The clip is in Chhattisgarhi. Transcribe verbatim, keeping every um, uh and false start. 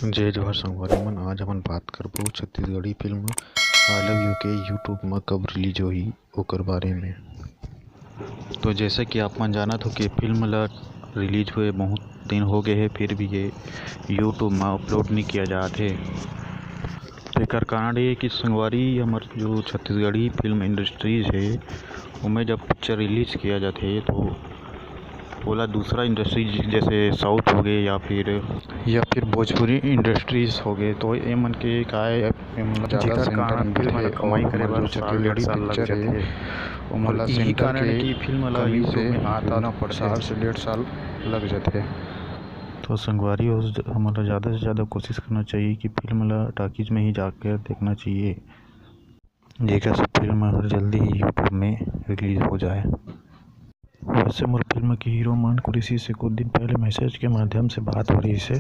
जय जोहार संगवारी मन, आज हमन बात करबो Chhattisgarhi film I Love You के YouTube म कब रिलीज होही ओकर बारे में। तो जैसे कि आप मन जानत हो कि फिल्म ला रिलीज हुए बहुत दिन हो गए हे, फिर भी ये YouTube म अपलोड नहीं किया जात हे। तो एकर कारण ये कि संगवारी हमर जो छत्तीसगढ़ी फिल्म इंडस्ट्रीज हे, ओमे जब पिक्चर रिलीज किया जाथे तो ओला दूसरा इंडस्ट्री जैसे साउथ हो गए या फिर या फिर भोजपुरी इंडस्ट्रीज हो गए, तो ये मन के काय, ये मन ला ज्यादा जेकर सेंटर कारण फिल्म ला कमाई करे बर साल डेढ़ साल लग जाथे। ओमन ला सेंटर के कमी से इतना साल से डेढ़ साल लग जाथे। तो संगवारी हो, हमन ला ज़्यादा से ज़्यादा कोशिश करना चाहिए कि फिल्म ला टॉकीज में ही जाकर देखना चाहिए, जेकर से फिल्म हर जल्दी ही YouTube में रिलीज हो जाए। वैसे मोर फिल्म के हीरो मन कुरेशी से कुछ दिन पहले मैसेज के माध्यम से बात हो रही से,